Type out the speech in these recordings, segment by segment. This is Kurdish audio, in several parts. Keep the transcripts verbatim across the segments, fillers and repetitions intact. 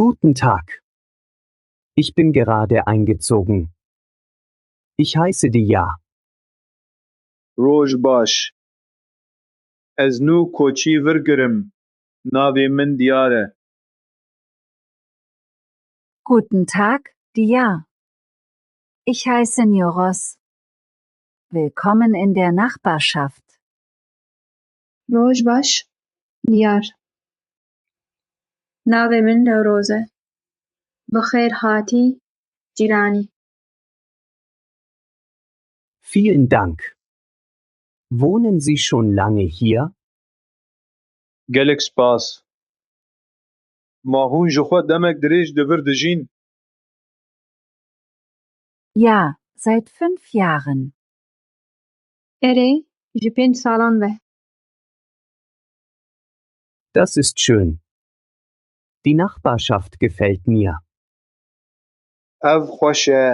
Guten Tag. Ich bin gerade eingezogen. Ich heiße Dia. Roj baş. Ez nû koçî vir kirim. Navê min Diyar e. Guten Tag, Dia. Ich heiße Niros. Willkommen in der Nachbarschaft. Roj baş, Diyar. Navê min Newroz e. Bi xêr hatî, cîranî. Vielen Dank. Wohnen Sie schon lange hier? Gelek spas. Ma hûn ji xwe demek dirêj di vir dijîn? Ja, seit fünf Jahren. Erê, ji pênc salan ve. Das ist schön. Die Nachbarschaft gefällt mir. Ev xweş e.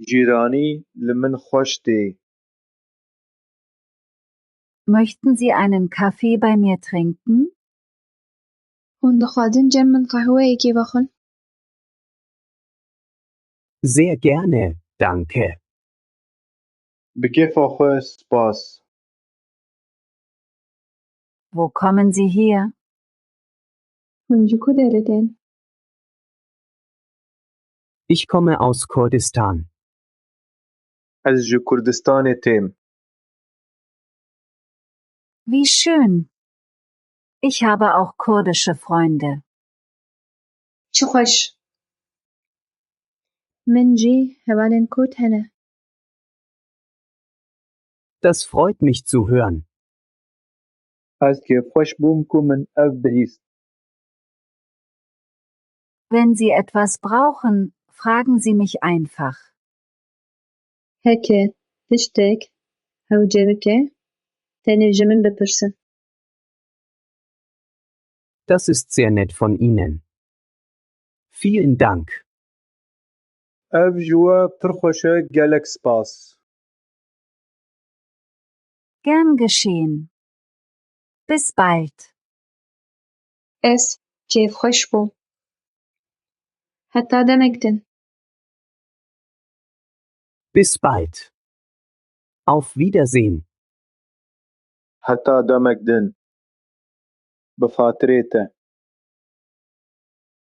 Cîranî li min xweş tê. Möchten Sie einen Kaffee bei mir trinken? Hûn dixwazin cem min qehweyekê vexwin? Sehr gerne, danke. Bi kêfa xwe, spas. Wo kommen Sie her? Hûn ji ku derê tên? Ich komme aus Kurdistan. Ez ji Kurdistanê têm. Wie schön. Ich habe auch kurdische Freunde. Çi xweş. Min jî hevalên Kurd hene. Das freut mich zu hören. Ez kêfxweş bûm ku min ev bihîst. Wenn Sie etwas brauchen, fragen Sie mich einfach. Heke tiştek hewce bike, tenê ji min bipirsin. Das ist sehr nett von Ihnen. Vielen Dank. Ev ji we pir xweş e, gelek spas. Gern geschehen. Bis bald. Ez kêfxweş bûm. Heta demek din. Bis bald. Auf Wiedersehen. Heta demek din. Bi xatirê te.